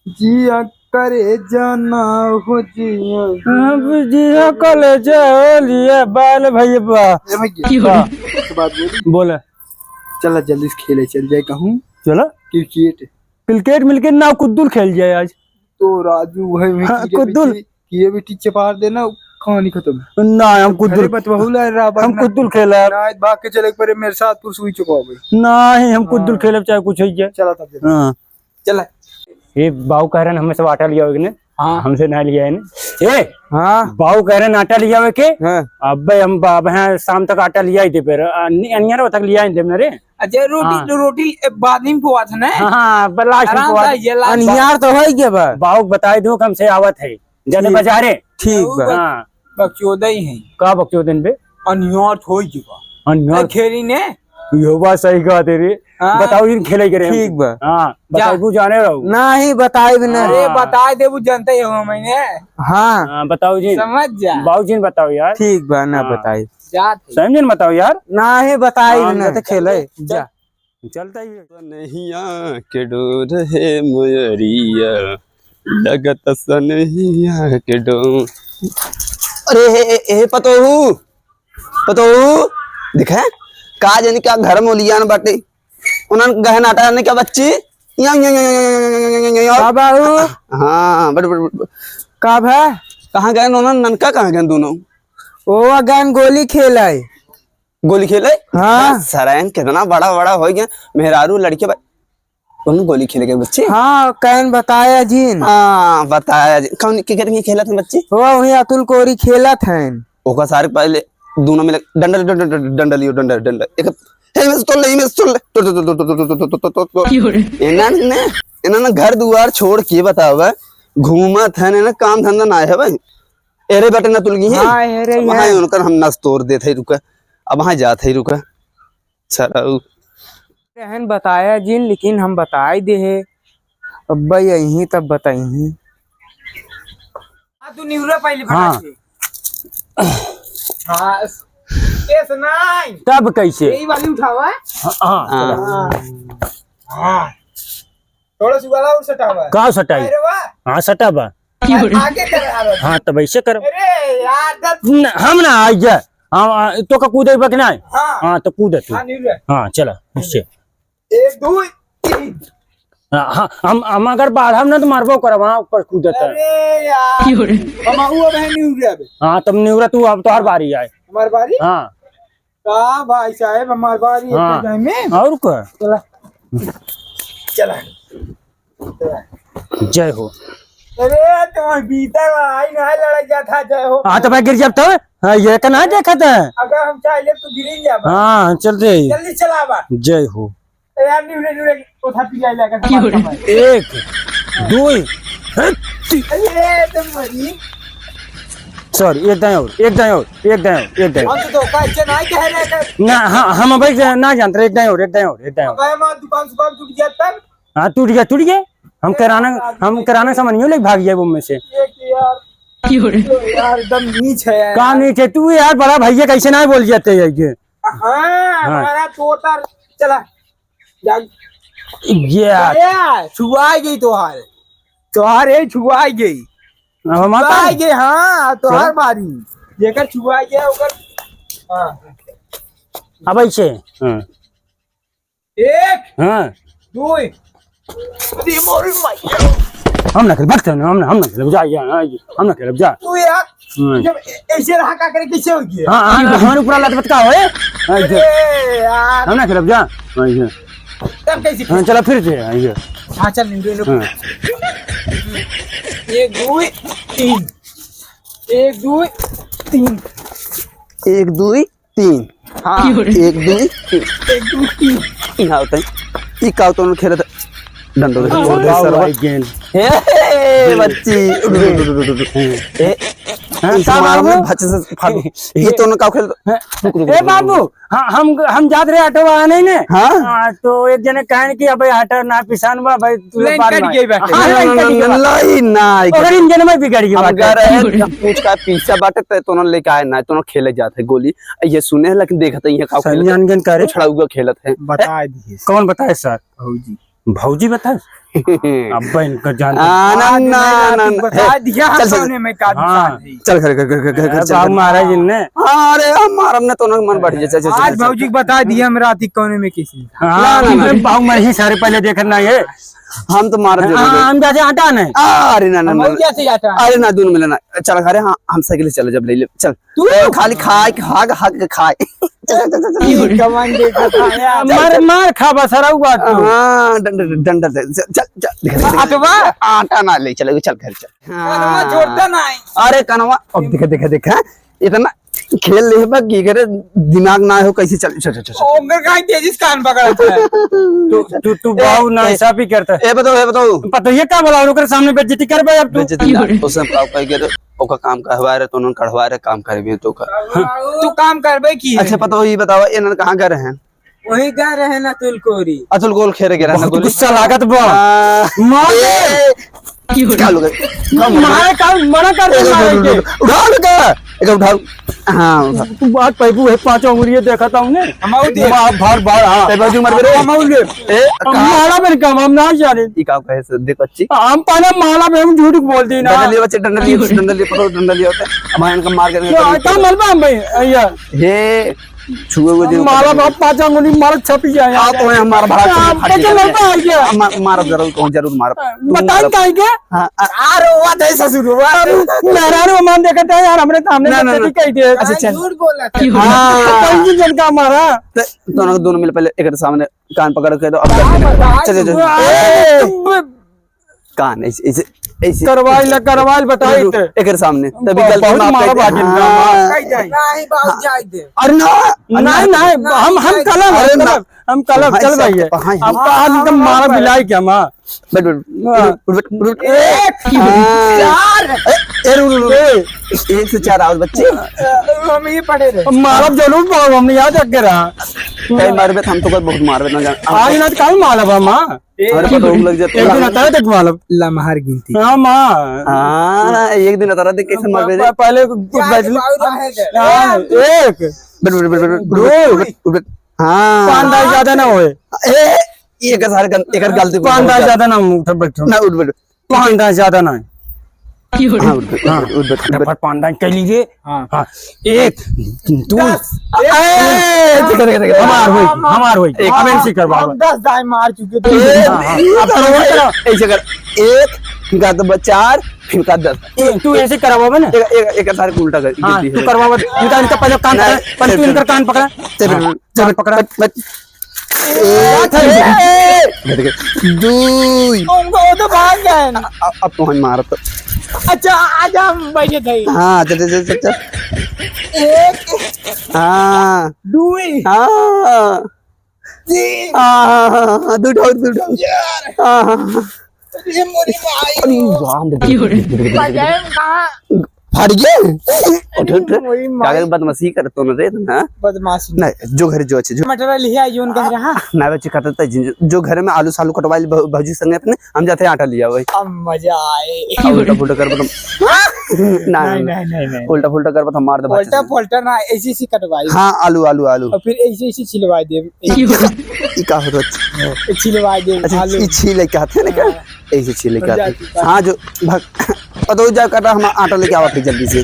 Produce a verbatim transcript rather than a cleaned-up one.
जिया करे जाना हो जिया। अब जिया कलेजा हो लिया बाल भैया। ए भैया, एक बात बोली? बोला। चला जल्दी से खेले चल जाए कहूँ। चला। क्रिकेट। क्रिकेट मिलके ना कुद्दुल खेल जाए आज। तो राजू भाई में हाँ, कीड़े कुद्दुल। बिट्टी, कीड़े बिट्टी चपार देना, कहानी खत्म। ना, हम कुद्दुल, अरे बतबहुला है, रावण हम ना। कुद्दुल खेलब। ना, भाग के चले एक बार मेरे साथ पुरुष हुई चुका हो गई। नहीं, हम कुद्दुल हाँ। खेलब, चाहे कुछ हो जाए। चला तब जल्दी। हाँ। चला। ये बाऊ कह रहे हैं, हमें सब आटा लिया होगा ने? हाँ। हमसे ना लिया है ने? ए, हाँ। बाऊ कह रहे हैं आटा लिया होगा के? हाँ। अबे हम बा-, अब हैं शाम तक आटा लिया ही दे फिर। अ, नि-, अनियारो तक लिया ही दे ना रे। अच्छा, रोटी, हाँ। रोटी, ए, बाद में पोआ था ना? हाँ, हाँ, अब last में आराम पोआ से था। ये last अनियार तो है के बा? बाऊ बताई दो, हमसे आवत है। जाते ठीक। बाजारे। ठीक बा। हाँ। बकचोदई है। का बकचोदन बे? अनियार थोई के बा। अनियार? ए, खेली ने? यो बात सही कहते रे। हाँ। बताओ, इन खेले के रे। ठीक बा। हाँ, जा। बताओ, तू जाने रहो। नाही, बताई भी ना। अरे, हाँ। बताई देबू, जनते ही हो मैंने। हाँ। हाँ, बताओ जी। समझ जा। बाऊ जी ने बताओ यार। ठीक बा, ना हाँ। बताई। जात है। समझे न बताओ यार। नाही, बताई भी हाँ, ना, तो तो खेले। चल। जा। चलता ही है। सनहिया के डोर हे मोयरिया, लगत सनहिया के डोर। अरे हे, हे, हे पतोहू, पतोहू, देखे, का जानी का घर में लियान बाटे। उन्हन गहन आटा ने का बच्ची, या, या, या, या। का बाबू? हाँ, बड़, बड़, बड़, बड़। का भा? कहाँ गए उन्हन, ननका कहाँ गए दोनों? ओ गहन गोली खेले। गोली खेले? हाँ। सरायन कितना बड़ा बड़ा हो गया, मेहरारू लड़के बा-, उन्हन गोली खेले गए बच्ची? हाँ, कहन बताया जिन। हाँ, बताया जिन। कौन, के, के, के खेलत हैं बच्ची? वो वही अतुल कोरी खेलत हैं। ओका सारे पहले दोनों मिले, "डंडा, डंडा, डंडा, डंडा लियो, डंडा, डंडा।" एक, "हे, इमें से तोड़ ले, इमें से तोड़ ले।" तो, तो, तो। क्यों रे? इन्हन ने, इन्हन ने घर दुआर छोड़ के बतावा, घूमत है ना, काम धंधा ना है भाई। एरे बटे ना तुलगी है। हाँ, एरे ही अब वहाँ है। उनकर हम नस तोड़ देत है, रुका। अब वहाँ जात है, रुका। सरऊ। रहन बताया जिन, लेकिन हम बताई दे है। अब्बा यही तब बताई। हाँ, तू निहुरा पहले हाँ। फटाक से। हाँ, केस नाई। तब कैसे? यही वाली उठावा। हाँ, हाँ, हाँ। चला। हाँ। हाँ। थोड़ा सा वाला और सटावा। का सटाई? अरे वाह। हाँ, सटावा। आ-, आगे कर, आ रहा। हाँ, तब ऐसे करो। अरे यार, दस न, हम ना आई जा। हाँ, आ, तो का कूदे बक ना? हाँ। हाँ, तो कूद तू। हाँ, निहुरा। हाँ, चला, इससे। एक, दो, तीन। हाँ, हाँ, हम, हम अगर बाढ़ब ना तो मारबो करब, वहाँ ऊपर कूदत है। अरे यार। क्यों रे? हम आऊ अब है निहुरे अबे। हाँ, तब निहुरा तू, अब तोहार बारी आए। हमार बारी? हाँ। का भाई साहब, हमार बारी है हाँ। तो जाए में? और का? चला। चला। जय हो। अरे, तुम्हार भीतर आई ना लड़क जात है, जय हो। हाँ, तो मैं गिर जाब तो? हाँ, ये का ना देखत है? अगर हम चाहे ले तो गिर ही जाब। हाँ, चल दे। जल्दी चला बा। जय हो। ए यार, निहुरे, निहुरे, उठा पी जाए जाकर। एक, दुई, हट। अरे, तुम मरी। Sorry, एक दाईं और, एक दाईं और, एक दाईं और, एक दाईं और। हम तो धोखा ऐसे ना कह रहे थे। ना, हाँ, हम भाई ना जानते रहे, एक दाईं और, एक दाईं और, एक दाईं और। अबे, हमारा दुकान, दुकान टूट गया तब? हाँ, टूट गया, टूट गया। हम किराना, हम किराना सामान यूं लेके भाग जाए वो में से। एक यार, क्यों रे? यार, एकदम नीच है यार। का नीच है? तू यार बड़ा भैया कैसे ना बोल जाते हैं ये? हाँ, हाँ। हमारा तोता चला। जा। ये आ- अरे, छुआ गई तोहार। तोहार है, छुआ गई। अब हम आता छुआ हूँ। गई, हाँ, तोहार चलो। बारी। जेकर छुआ गया, ओकर, हाँ। अब ऐसे, हाँ। एक, हाँ। दो, अरे, मोरी माई। हम ना खेलब, बट हम ना, हम ना खेलब, जा, जा, हाँ, हम ना खेलब, जा। तू यार, हाँ। जब ऐ-, ऐसे रहा का करे, कैसे हो गया? हाँ, हाँ, हमारे ऊपर लात बत का होए? हाँ, जा। अरे यार। हम ना खेलब, जा। हाँ, जा। तब कैसे हाँ, खेलब? चला फिर से, हाँ, जा। हाँ, चल, निंदो, निंदो। हाँ। एक, दो, तीन। एक, दो, तीन। एक, दो, तीन। हाँ, क्यों रे? एक, दो, तीन। एक, दो, तीन। ई का होता है? ई का होता है? खेलत है। डंडो दे, छोड़ दे, सरवा। हे, हे, बच्ची। हे। ए, हाँ, ई का मार में बाबू? भच से फाड़। ये तो ना का खेल। हाँ। रुक, रुक, ए रुक, रुक, बाबू, रुक। हाँ, हम, हम जात रहे ऑटो वाला नहीं ने। हाँ? हाँ, तो एक जने कहन कि "अबे हटा ना, पिसान बा भाई, तू लोग लाइन बाद कट में।" गई बाटे। हाँ, लाइन कट गई बा। लाइन ना, ओकर इंजन में बिगड़ गई हम बाटे। कह रहे हैं, हम पूछ का पीछे बाटे, ते तो उन्होंने लेके आए ना, तो उन्होंने खेले जाते गोली। ये सुने हैं, लेकिन देखते ही हैं, का खेलत है। संजय अनगन करे। छड़ाउआ खेलत है। बता दिए। कौन बताए सर? भौजी। भौजी बताए? अब इनका जान आ, ना, आज ना, नहीं, ना, आप ना, बता हे, दिया हम चल, चल। कौने में का हाँ। निशान है। चल, घर, घर, घर, घर, घर, घर, अब चल, हम घर। मारा जिनने। हाँ, अरे, हम मारब ना, तो ना मन बढ़ जाए, चल, चल, चल, आज चल, भौजी चल। बता दिया हम रात ही कौने में किसी। हाँ, ना, ना, ना। हम बाबू मैं ही सारे पहले देखना है। हम तो मारब जरूर। हाँ, हम जाते आटा नहीं। अरे, ना, ना, हम ना, ना। जाते आटा। अरे, ना, दून मिले ना। चल, घरे, हाँ, हम साइकिल से चले, जब ले ले, चल। तू? खाली खाए के, हग, हग के खाए। चल, चल, चल, चल, चल। ई कमान देखा था यार। मार, मार खा बस, हराऊ बात तू। हाँ, डंडा, डंडा दे। चल, चल, चल, दिखा, दिखा, दिखा। अटवा? आटा ना ले चले, चल घर चल। कनवा हाँ। छोड़ता ना है। अरे कनवा, अब देखा, देखा, देखा। इतना खेल ले बा की करे, दिमाग ना हो, कैसे चल, चल, चल, चल। ओकर काहे तेजी से कान पकड़त है? तू, तू, तू ए, बाऊ ना ए, इंसाफी करता है। ए बताओ, ए बताओ। पता ये का बोला, ओकर सामने बेइज्जती करबे अब तू। बेइज्जती ना, उसने पाप कह के ओका काम कहवा रहे, तो उन्होंने कढ़वा रहे, काम करबे तो का। तू काम करबे की है? अच्छा, पता हो, ये बताओ, इन्होंने कहाँ गए रहे हैं? वही गए रहे ना तुलकोरी। अतुल गोल खेरे गए रहे ना बहुत गोली। गुस्सा लागत बा। हाँ। मार दे। ए, क्या लोग हैं? मारे का मना कर दे, मारे के। उठा लो का? एक उठाओ। हाँ, उठा। तू बात पैबू है, पाँचों उंगलिये देखा था उन्हें। हम आऊ दे। मार, भार, भार, हाँ। ए, बाजू मार मेरे। हम आऊ ले। ए, कहाँ? मारा मैंने कहा, हम ना जाने। ई का कहे से, देख बच्ची। हम पाना माला में हम झूठ बोल दी ना। डंडा लियो बच्चे, डंडा लियो, डंडा लियो, पकड़ो, डंडा लियो। हमारे इनका मार के क्यों? क्या मलबा हम भाई? अय्या। हे, छुए हुए दिन माला बाप पाँच अंगुली मार छपी जाए। आ तो है हमारा भाड़ा आप छपी तो जाए। मलबा आ गया। हम मार, मार जरूर कहूँ, जरूर मार। बताई काहे के? हाँ, आ, आ रो, हुआ था ससुर, हुआ। मेहरारू मान देखत है यार, हमरे सामने ना, ना, ना। कह दे। अच्छा, चल। झूठ बोला था। हाँ। कौन सी जनता हमारा? तो, तो ना दोनों मिल पहले एक सामने कान पकड़ के दो, अब क्या करते हैं? बता चले, चले। तू? ए, कान ऐसे, ऐसे, ऐसे। करवाइल ना, करवाइल, बताई रुक, ते। एकर सामने। तभी बहुत गलती माफ मारा कर दे। बाकी हाँ। कह जाए। नहीं, बाबू, जाए दे। अरे ना। नहीं, नहीं, हम, हम कलम, अरे हम ना। कलम, हम कलम, हाँ, चल सब भाई। तो, हाँ, अब हाँ। तो आज एकदम मारा बिलाई के हम, हाँ। बैठ, बैठ, हाँ। उठ, उठ, उठ, उठ। एक, हाँ। चार। ए, ए, रुक, रुक, रुक। ए। एक से चार आवाज बच्चे। हम ये पढ़े रहे। मारब जरूर पाओ, हमने याद रख के रहा। कई मारबे त हम तो बहुत मारबे ना जान। आज ना तो कल मारब हम, हाँ। अरे, पता लग जाता। एक दिन अतरा देख मारब। लम्हार गिनती। हाँ, माँ। हाँ, एक दिन अतरा देख कैसे मारबे रे? प-, पहले कुछ यार, बैठ ले। बाबू रहे थे। हाँ, एक। बैठ, बैठ, बैठ, बैठ, बैठ, दो। बैठ, बैठ, बैठ। हाँ। पाँच दाई ज्यादा ना होए। ए, ये का सारे गल-, एक गलती पाँच दाई ज्यादा ना उठ बैठ। ना उठ बैठ। पाँच दाई ज्यादा ना है। हाँ, उठ बैठ, हाँ। उठ बैठ, उठ बैठ। फटाफट पाँच दाई कर लीजिए। हाँ। हाँ, एक, दो। दस। ए, देखो, देखो, देखो, हमार होई, हमार होई। एक। अब ऐसे करवा। हम दस दाई मार चुके थे। ए, हाँ, हाँ। अब तो वही करो। ऐसे कर। एक, फिर का तो बस चार, फिर का दस। तू, तू ऐसे करवावे ना। एक, एक, एक सारे को उल्टा कर, हाँ, गिनती तू है। करवावे। इनका, इनका पहले कान नहीं, पकड़, पहले तू चल, इनका चल। कान पकड़ा। चल, पहले चल, कान पकड़। पकड़, पकड़। ए, ए, ए, ए, ए, दुई। ओ, वो तो भाग गए। अ-, अ-, अब तो हम मारत। अच्छा, आजा, हम बैठे थे। हाँ, चल, चल, चल, चल, चल। एक। हाँ। दुई। हाँ। तीन। हाँ, हाँ, हाँ, हाँ, दू ठो, दू ठो। चार। हाँ, हाँ, हाँ। अरे मोरी माई। अरे राम रे। बजाए कहाँ? फाड़ गए? उठ, उठ। वही माई। कागज बदमाशी करत हो ना रे, ना? बदमाशी। नहीं, जो घर जो अच्छे, जो मटर लिया, यून कह रहा। ना बच्चे, कहते थे, जो, जो घर में आलू सालू कटवा ले, भौ-, भौजी संगे अपने, हम जाते हैं आटा लिया वही। अब मजा आए। उल्टा फुल्टा कर बता। ना, ना, नहीं, ना। नहीं, नहीं, नहीं। उल्टा फुल्टा कर बता, मार दे उल्टा बच्चे से। फुल्टा ना, ऐसी ऐसी कटवाई। हाँ, आलू, आलू, आलू। और फिर ऐसी ऐसी छिलवा दे। ई का होत? छिलवा दे, अच्छा, आलू। ई छीले कहते हैं ना का? हाँ। ऐसे छीले और कहते हैं। जाती हाँ, जो भाग, पता हो जा, काटा, हम आटा लेके आवा फिर जल्दी से।